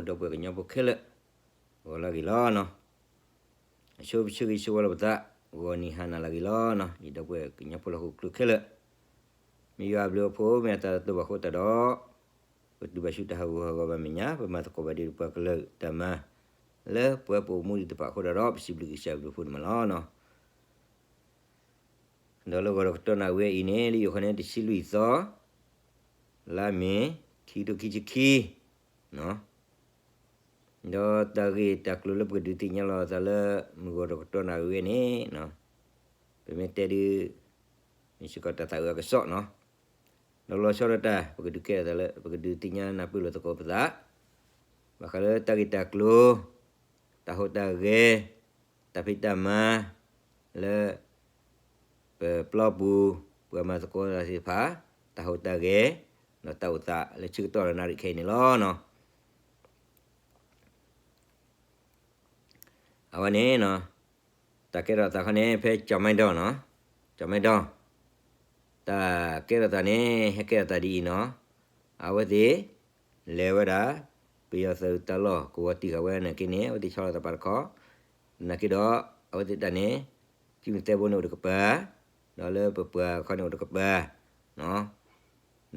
ဒီပုၢ်ဝဲၢ်ကညီဖိခဲလၢာ် ဂီၤလၢအဂ့ၤလီၤနီၤ. အဆိပဆၢဂ့ၤဆၢဝါလီၤပသး ဂီၤနံၤဟါနၤလၢအဂ့ၤလီၤနီၤ. ယဒီပုၢ်ဝဲၢ်ကညီဖိလၢဟီၣ်ခိၣ်ချၢခဲလၢာ်, မ့ၢ်ယွၤအဘျုးအဖှိၣ် မ့ၢ်အသးတတီဘၣ်အဃိသတးဒီး ပတုၤဘၣ်ဆူတၢ်ဟးဂူာ်ဟးဂီၤဘၣ်မဲာ်ညါ ပမၤသကိးဘၣ်ဒံးပှၤကလုာ်တၢ်မၤ လၢပှၤပိာ်မူဒံးတဖၣ်အဃိသတးဒီး ပစံးဘျုးကစၢ်အဘျုးအဖှိၣ်န့ၣ်မးလီၤနီၤ. ဒီးလၢဂီၤဒီးကတီၢ်နၣ်ဝဲအံၤန့ၣ် လၢယိၤခီန့ၣ် တဆံလွံၢ်သီ လါမ့ၤ ခံကထိခံဆံခံ ဒီးတၢ်ဂ့ၢ်တၢ်ကျိၤလၢပကဒုးသ့ၣ်ညါလီၤသးလၢ မုၢ်ဂီၤဒီးကတီၢ်နၣ်ဝဲန့ၣ် ပမ့ၢ်တဲဒုး မ့ၢ်စ့ၢ်ကီးတၢ်သးအုးအကစီၣ်နီၤ. ဒီးလီၤဆီဒၣ်တၢ် ပကဒုးကဲထီၣ်သးလၢ ပကဒုးသ့ၣ်ညါနၢ်ပၢၢ်လိာ်သကိးပသး ဘၣ်ဃးလၢတၢ်ဂ့ၢ်တၢ်ကျိၤ တၢ်ဟူးတၢ်ဂဲၤ တၢ်ဖံးတၢ်မၤ လၢ ပပျီပူၤ ပှၤမၤသကိးတၢ်သ့ၣ်တဖၣ် တၢ်ဟူးတၢ်ဂဲၤ ဒီးတၢ်အိၣ်သးလၢဆၢကတီၢ်ဒီးနၣ်ရံၣ်ခဲအံၤန့ၣ်လီၤနီၤ. အဝဲန့ၣ် တၢ်ကဲထီၣ်သးခီန့ၣ် ဖဲကၠီၤမဲဒီနီၤ, ကၠီၤမဲဒီ တၢ်ကဲထီၣ်သးန့ၣ် ဟဲကဲထီၣ်သးဒ်အံၤနီၤ, အဝဲသ့ၣ် လဲၤဝဲဒၣ် ပယီၤသုးတၢ်လီၢ်ကဝီၤတံၢ်ဃာ်ဝဲနာ်က့န့ၣ် အဝဲသ့ၣ်ဆီလီၤသးပာ်တခီ, နာ်က့ဒီး အဝဲသ့ၣ်တၢ်န့ၣ် ကံၢ်မုၢ်သဲဘိန့ၣ်အိၣ်တကပၤ, ဒီးလၢပပှၤခီန့ၣ်အိၣ်တကပၤ,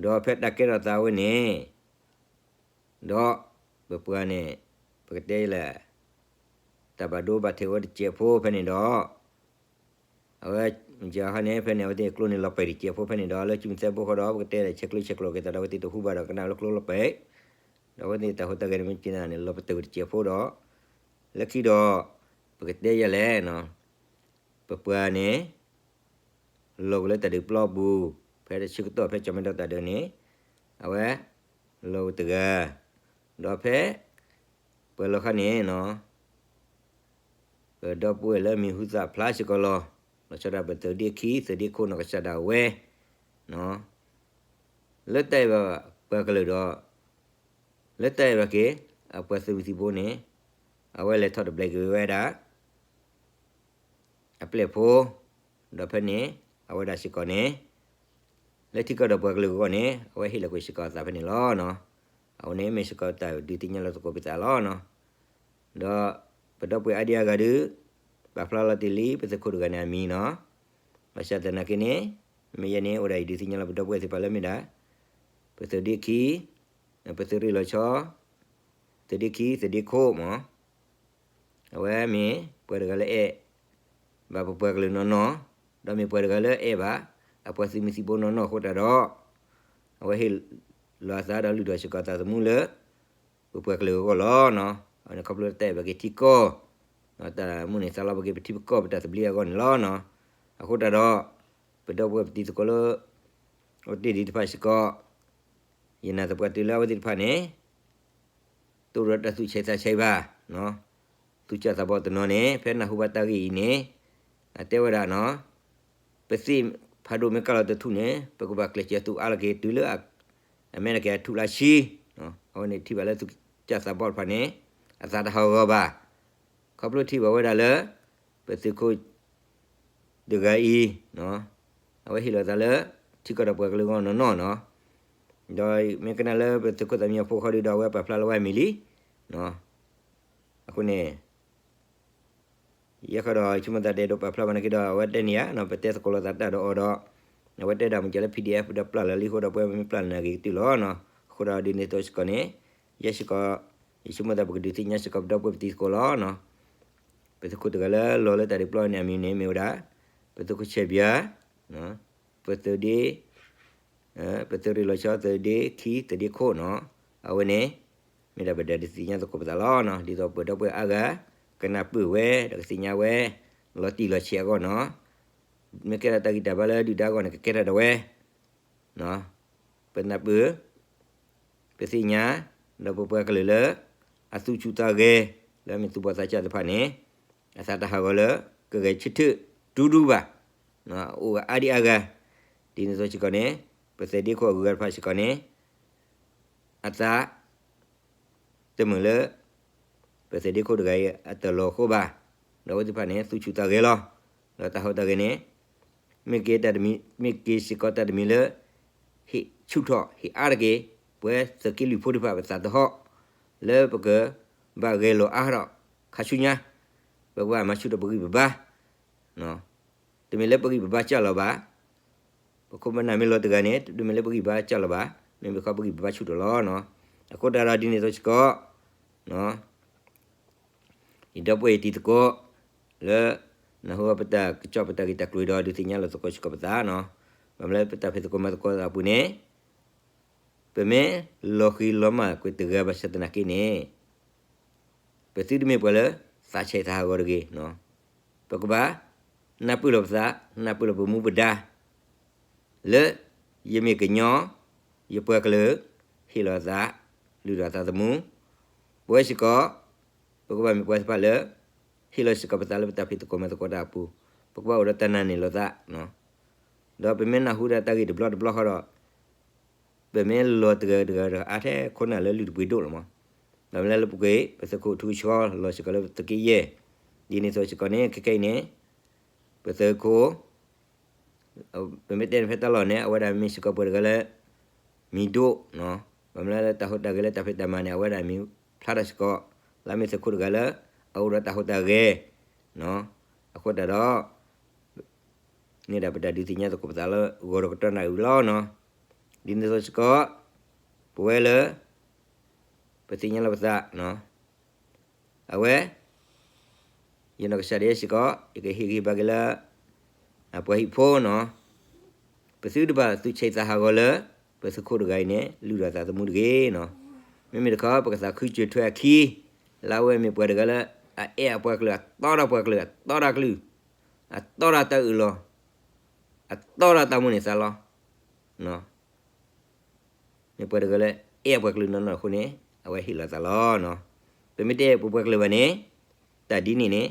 ဒီးဖဲတၢ်ကဲထီၣ်သးဝဲန့ၣ် ဒီး ပပှၤန့ၣ် ပကတဲလဲၣ် တၢ်ဘၣ်ဒိဘၣ်ထံးဝဲတစဲးဖိဖဲန့ၣ်ဒီး အဝဲ မ့ၢ်ခီန့ၣ် ဖဲန့ၣ် အဝဲသ့ၣ်ကျိန့ၣ်လီၤပံာ်တစဲးဖိဖဲန့ၣ်ဒီး လၢကံၢ်မုၢ်သဲဘိဃီဒီး ပကတဲလဲၣ် ဆဲးကျိးဆဲးကျိးက့ၤသးဒီး အဝဲသ့ၣ်တဟူဘၣ်ဒီးကနၣ်လၢကျိလီၤပံာ်, ဒီးအဝဲသ့ၣ်တၢ်ဟူးတၢ်ဂဲၤန့ၣ် မ့ၢ်က့ၤနၤန့ၣ် လီၤပတၢၢ်ဝဲတစဲးဖိဒီး လၢခံဒီး ပကတဲယဲလဲၣ် ပပှၤန့ၣ် လီၤကလၢတၢ်ဒုးပျီပူၤ, ဖဲတဆၢကတီၢ်ဖဲကၠီၤမဲဒီတၢ်ဒုးန့ၣ် အဝဲ လီၤဝဲတဂၤ, ဒီးဖဲ ပှၤလီၤခါန့ၣ် ပဒီပုၢ်ဝဲၢ်လၢမံၤဟူသၣ်ဖျါစ့ၢ်ကီးလီၤ, လီၤဆီဒၣ်ပသုးဒ့ခံ သုးဒ့ခိၣ်နီၢ်ကစၢ်ဒၣ်ဝဲ လၢတၢ်အဲၣ်ဘၣ်ပှၤကလုာ်ဒီး လၢတၢ်အဲၣ်ဘၣ်က့ၤ အပှၤသုးမုၢ်သံၣ်ဘိန့ၣ် အဝဲလဲၤထီၣ်တဘျဲးက့ၤဝဲဒၣ် အပျဲၢ်ဖိ, ဒီးဖဲန့ၣ် အဝဲဒၣ်စ့ၢ်ကီးန့ၣ် လၢထံကီၢ်ဒီးပှၤကလုာ်အဂီၢ်န့ၣ် အဝဲဟ့ၣ်လီၤကွံာ်စ့ၢ်ကီးအသးဖဲန့ၣ်လီၤ. အဝဲန့ၣ်မ့ၢ်စ့ၢ်ကီးတၢ်ဒုးသ့ၣ်ညါလီၤသကိးပသးလီၤ. ဒီးပဒီပုၢ်ဝဲၢ်အါဒံအါဂၤဒုး ပာ်ဖျါလီၤတ့ၢ်လံ ပသုးခိၣ်တဂၤန့ၣ်အမံၤနီၤ, ဘၣ်ဆၣ်သနာ်က့န့ၣ် မ့ၢ်ယဲန့ၣ် အိၣ်ဒၣ်ယဒုးသ့ၣ်ညါလီၤပဒီပုၢ်ဝဲၢ်သ့ၣ်တဖၣ်လၢမ့ၢ်ဒၣ် ပသုးဒ့ခံ, ပသုးရ့ၣ်လီၤဆီ, သုးဒ့ခံ သုးဒ့ခိၣ်မး အဝဲမ့ၢ်ပှၤတဂၤလၢအဲၣ် ဘၣ်ပပှၤကလုာ်နီၢ်နီၢ်, ဒီးမ့ၢ်ပှၤတဂၤလၢအဲၣ်ဘၣ် အပှၤသုးမုၢ်သံၣ်ဘိနီၢ်နီၢ်အဃိတၢ်ဒီး အဝဲဟ့ၣ်လီၤအသးဒီးလုၢ်ထီၣ်စ့ၢ်ကီးအသးသမူလၢ ပပှၤကလုာ်အဂီၢ်လီၤ. အဝဲန့ၣ်ခီဖျိလၢတၢ်အဲၣ်ဘၣ်က့ၤထံကီၢ်, တၢ်မုၢ်န့ၢ်သးလီဘၣ်က့ၤပထံပကီၢ်ပတၢ်သဘျ့အဂီၢ်န့ၣ်လီၤ. အဃိတၢ်ဒီး ပဒီပုၢ်ဝဲၢ်ပတံၤသကိးလၢ အိၣ်တ့ၢ်ဒံးတဖၣ်စ့ၢ်ကီး ယနာ်သပှၢ်တၢၢ်လၢအဝဲသ့ၣ်တဖၣ်န့ၣ် တအိၣ်ဒီးတၢ်သူၣ်ဆဲးသးဆဲးဘၣ်, သူၣ်စၢ်သးဘီၣ်တနီၤန့ၣ် ဖဲနၢ်ဟူဘၣ်တၢ်ဂ့ၢ်အံၤန့ၣ် အတဲဝဲဒၣ်နီၤ, ပသ့ၣ်ဖးဒိၣ်မ့ၢ်ကၢ်လီၤတထူၣ်န့ၣ် ပကဘၣ်ကျဲးစၢးသူၣ်အါလီၤက့ၤတုၤလၢ အမဲရကၤအထူၣ်လါဆံ, အဝဲန့ၣ်ထံၣ်ဘၣ်လၢသူၣ်စၢ်သးဘီၣ်တဖၣ်န့ၣ် အသးတဟးဂီၤဘၣ်, ခီဖျိထံၣ်ဘၣ်ဝဲဒၣ်လၢ ပသုးခိၣ် တဂၤအံၤ အဝဲဟ့ၣ်လီၤသးလၢ ထံကီၢ်ဒီးပှၤကလုာ်အဂီၢ်နီၢ်နီၢ်နီၤ, ဒီးမ့ၢ်ကနၣ်လၢပသုးခိၣ်သးမံအဖိဃီဒုဒီး အဝဲပာ်ဖျါလၢဝဲအမံၤလံ, အဃိန့ၣ် ယဲဃီဒီးဆိကမိၣ်သးတအဲၣ်ဒိးပာ်ဖျါဘၣ်နာ်က့ဒီး အဝဲတဲန့ၢ်ဧါ, ပတဲသကိးလိာ်သးတၢ်ဒီးအီၤဒီး အဝဲတဲဒၣ်မ့ၢ်ကဲလၢ PDF ဒီးပျၢ်လၢာ်လံအဃိဒီး ပဝဲမ့ၢ်ပျၢ်လၢာ်နာ်က့ၤကတုၢ်လီၤ. အဃိဒီးဒ်န့ၣ်အသိးစ့ၢ်ကီးန့ၣ် ယဲစ့ၢ်ကီး ယဆိကမိၣ်သးပကဒုးသ့ၣ်ညါစ့ၢ်ကီးပဒီပုၢ်ဝဲၢ်ပတံၤသကိးလီၤ. ပသုးခိၣ်တဂၤလၢလီၤလၢတၢ်ဒုးပျီန့ၣ် အမံၤန့ၣ်မ့ၢ်ဝဲဒၣ် ပသုးခိၣ်ဆဲးဘျါ, ပသုးဒ့ ပသုးရ့ၣ်လီၤဆီ သုးဒ့ခံ သုးဒ့ခိၣ်နီၤ, အဝဲန့ၣ် မ့ၢ်ဒၣ်ပဒၣ်ဒုးသ့ၣ်ညါသကိးပသးလီၤ. ဒ်သိးပဒီပုၢ်ဝဲၢ်အါဂၤ ကနၢ်ပၢၢ်ဝဲ ဒီးကသ့ၣ်ညါဝဲ လီၤတံၢ်လီၤဆဲးအဂီၢ်နီၤ, မ့ၢ်ကဲထီၣ်တၢ်ဂံၢ်တၢ်ဘါလၢဒုၣ်ဒါအဂီၢ်န့ၣ် ကကဲထီၣ်ဒၣ်ဝဲ ပနၢ်ပၢၢ် ပသ့ၣ်ညါ ဒီးပပှၤကလုာ်လၢ အသူၣ်ဆူၣ်သးဂဲၤ လၢအမ့ၢ်သူၣ်ဘီၣ်သးစၢ်သ့ၣ်တဖၣ်န့ၣ် အသးတဟးဂီၤလၢ ကဂဲၤဆၢထၢၣ်တူၢ်ဒူၣ်ဘၣ်, အိၣ်ဝဲအါဒံအါဂၤ, ဒ်န့ၣ်အသိးစ့ၢ်ကီးန့ၣ် ပသုးဒ့ခိၣ်အဂုၤအဂၤတဖၣ်စ့ၢ်ကီးန့ၣ် အသး တမုာ်လၢ ပသုးဒ့ခိၣ်တဂၤအံၤ အတၢ်လီၤအဃိဘၣ်, ဒီးအဝဲသ့ၣ်တဖၣ်န့ၣ် သူၣ်ဆူၣ်သးဂဲၤလီၤ. ဒီးတၢ်ဟူးတၢ်ဂဲၤန့ၣ် မ့ၢ်က့ၤတၢ်တမံၤ မ့ၢ်က့ၤစ့ၢ်ကီးတၢ်တမံၤလၢ ဟ့ၣ်ဆူၣ်ထီၣ် ဟ့ၣ်အါတက့ၢ် ပဝဲသုးက့လွံၢ်ဖိတဖၣ်ပသးသဟီၣ်, လၢ လၢပကဘၣ်ဂဲၤလိာ်အါထီၣ်ခါဆူညါ, ပကဘၣ်မၤဆူၣ်ထီၣ်ပဂံၢ်ပဘါ, တမ့ၢ်လၢပဂံၢ်ပဘါကၢ်လီၤဘၣ်, ပခိၣ်ပနၢ်မ့ၢ်လီၤတဂၤန့ၣ် တမ့ၢ်လၢပဂံၢ်ပဘါကၢ်လီၤဘၣ်, မ့မ့ၢ်ခီပဂံၢ်ပဘါဆူၣ်ထီၣ်လီၤ. အဃိသတးဒီးဒ်န့ၣ်အသိးစ့ၢ်ကီး ယဒီပုၢ်ဝဲၢ်တံၤသကိး လၢနၢ်ဟူပတၢ်ကစီၣ်ပတၢ်ဂ့ၢ်တၢ်ကျိၤဒီး ဒုးသ့ၣ်ညါလိာ်သကိးစ့ၢ်ကီးပသးနီၤ, ဘၣ်မနုၤလၢပတၢ်ဖံးသကိးမၤသကိးအပူၤန့ၣ် ပမ့ၢ်လီၤဃံၤလီၤမၢ်ကွံာ်တဂၤဘၣ်ဆၣ်သနာ်က့န့ၣ် ပသုတမ့ၢ်ပှၤလၢသးဆံးသးဟးဂီၤတဂ့ၤ, ပကဘၣ်နၢ်ပၢၢ်လိာ်ပသး, နၢ်ပၢၢ်လိာ်ပမူပဒါ လၢယမ့ၢ်ကညီ, ယပှၤကလုာ်, ဟ့ၣ်လီၤသး, လုၢ်ထီၣ်သးသမူ, ပဝဲစ့ၢ်ကီး ပကဘၣ်မ့ၢ်ပှၤတဖၣ်လၢ ဟ့ၣ်လီၤစ့ၢ်ကီးပသးလၢပတၢ်ဖံးသကိးမၤသကိးတၢ်အပူၤ, ပကဘၣ်အိၣ်ဒီးတၢ်နာ်န့ၢ်လိာ်သး, ဒီးပမ့ၢ်နၢ်ဟူဒၣ်တၢ်ဂ့ၢ်တဘျီတဘျီဃီဒီး ပမ့ၢ်လီၤတဂၤတဂၤဒီးအါထဲခိၣ်နၢ်လၢလုၢ်တပှ့ၤဒိၣ်လီၤမး, ဘၣ်မနုၤလၢပူၤကွံာ် ပသုးခိၣ်ထူကဆှီလီၤစ့ၢ်ကီးလၢပသုးက့ယဲၢ်, ဒ်န့ၣ်အသိးစ့ၢ်ကီးန့ၣ် ခဲခဲအံၤန့ၣ် ပသုးခိၣ် ပမ့ၢ်တဲန့ၣ်ဖဲတၢ်လီၢ်န့ၣ် အဝဲဒၣ်မ့ၢ်စ့ၢ်ကီးပှၤတဂၤလၢ မံၤဒိၣ်, ဘၣ်မနုၤလၢတၢ်ဟူးတၢ်ဂဲၤလၢတၢ်ဖံးတၢ်မၤန့ၣ် အဝဲဒၣ်မံၤဖျါထီၣ်စ့ၢ်ကီး, လၢအမ့ၢ်သုးခိၣ်တဂၤလၢ အအိၣ်ဒီးတၢ်ဟူးတၢ်ဂဲၤ, အဃိသတးဒီး န့ၣ်ဒၣ်ပတၢ်ဒုးသ့ၣ်ညါသကိးပသးလၢဂီၤဒီးကတီၢ်နၣ်အုၤလီၤနီၤ, ဒ်န့ၣ်အသိးစ့ၢ်ကီး ပဝဲလၢ ပသ့ၣ်ညါလၢပသး အဝဲ ယနီၢ်ကစၢ်ဒၣ်ယဲစ့ၢ်ကီး ယကဟ့ၣ်ဂံၢ်ဘါက့ၤလၢ အပှၤဟံၣ်ဖိနီၤ, ပသုတဘၣ်သူၣ်ဆံးသးဟးဂီၤလၢ ပသုးခိၣ်တဂၤအံၤန့ၣ် လုၢ်ထီၣ်သးသမူတဂ့ၤနီၤ, မ့မ့ၢ်တခီ ပကသးခုစၢၤထွဲအခံ လၢအဝဲမ့ၢ်ပှၤတဂၤလၢ အအဲၣ်အပှၤကလုာ် အတီဒီးပှၤကလုာ် အတီဒီးကလုာ် အတီဒီးတၢ်အုၣ်လီၤ အတီဒီးတၢ်မိၣ်န့ၢ်သးလီၤ မ့ၢ်ပှၤတဂၤလၢ အဲၣ်အပှၤကလုာ်နီၢ်နီၢ်အဃိန့ၣ် အဝဲဟ့ၣ်လီၤသးလီၤ. ပမ့ၢ်တအဲၣ်ပပှၤကလုာ်ဘၣ်န့ၣ် တၢ်ဒ်န့ၣ်န့ၣ်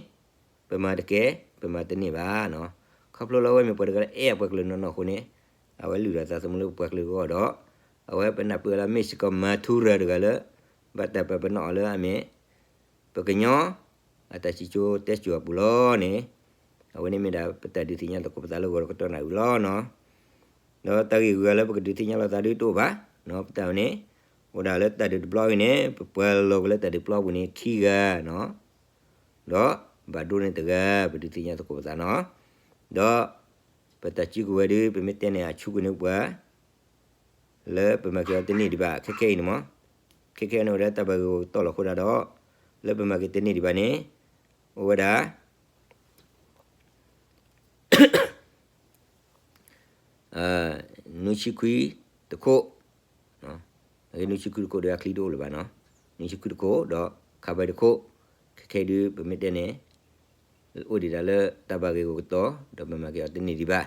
ပမၤတကဲ ပမၤတန့ၢ်ဘၣ်. ခီဖျိလၢအဝဲမ့ၢ်ပှၤတဂၤလၢအဲၣ်အပှၤကလုာ်နီၢ်နီၢ်အဃိန့ၣ် အဝဲလုၢ်ထီၣ်သးသမူလၢပပှၤကလုာ်အဂီၢ်ဒီး အဝဲပနၢ်ပၢၢ်လၢမ့ၢ်စ့ၢ်ကီးမၤထူရၤတဂၤလၢ ဘၣ်တၢ်ပာ်ပနီၣ်အီၤလၢအမ့ၢ် ပကညီ အတၢ်စံၣ်စိၤတဲစိၤအပူၤလီၤန့ၣ် အဝဲန့ၣ်မ့ၢ်ဒၣ်ပတၢ်ဒုးသ့ၣ်ညါသကိးပသးလၢဂီၤဒီးကတီၢ်နၣ်အုၤလီၤနီၤ. ဒီးတၢ်ဂ့ၢ်ဂုၤဂၤလၢပကဒုးသ့ၣ်ညါလိာ်သးဒုးတအိၣ်ဘၣ်. ပတၢ်ဝဲန့ၣ် အိၣ်ဒၣ်လၢတၢ်ဒုးတဘျီအံၤန့ၣ် ပပှဲၤလီၤက့ၤလၢတၢ်ဒုးတဘျီပူၤန့ၣ်ခံဂၤနီၤ. ဒီးဘၣ်ဒိန့ၢ်တဂၤ ပဒုးသ့ၣ်ညါသကိးပသးနီၤ. ဒီးပတၢ်စုကဝဲၤဒုး ပမ့ၢ်တဲန့ၣ်အဆူၣ်ကန့ၢ်ပှၤ လၢပမၤက့ၤအီၤတန့ၢ်ဒံးဘၣ် ခဲခဲအံၤန့ၣ်မး, ခဲခဲအံၤန့ၣ်အိၣ်ဒီးတၢ်ဘၣ်ဂ့ၢ်ဂီၢ်ကတီၢ်လီၤအဃိဒၣ်ဒီး လၢပမၤက့ၤတန့ၢ်ဒံးဘၣ်န့ၣ် အိၣ်ဝဲဒၣ် နွံဆံခွံတခိၣ်, နွံဆံခွံတခိၣ်ဒီးအချံတအိၣ်လၢၤဘၣ်နီၤ, နွံဆံခွံတခိၣ်ဒီးခးဘၢတခိၣ်, ခဲခဲအံၤဒုးပမ့ၢ်တဲန့ၣ် အိၣ်ဒံးဒၣ်လၢတၢ်ဘၣ်ဂ့ၢ်ဂီၢ်ကတီၢ် ဒီးပမၤက့ၤအီၤတန့ၢ်ဒံးဘၣ်.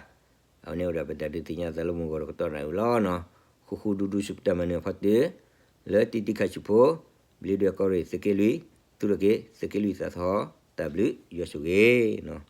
အဝဲန့ၣ်အိၣ်ဒီးပတၢ်ဒုးသ့ၣ်ညါသးလၢမုၢ်ဂီၤဒီးကတီၢ်နၣ်အုၤလီၤနီၤ. ဃူဃူဒူဒူဆူပတၢ်မၤနၢၤအဖီတၢၢ် လၢတံၤတံၤခါဆူၣ်ဖိ ဘျ့ဒွဲၣ်ကီၢ်ရ့ၣ်သုးက့လွံၢ် သုးရ့ၣ်က့ၤသုးက့လွံၢ်သးသဟီၣ် တၢ်ဘျုးယွၤဆိၣ်ဂ့ၤနီၤ.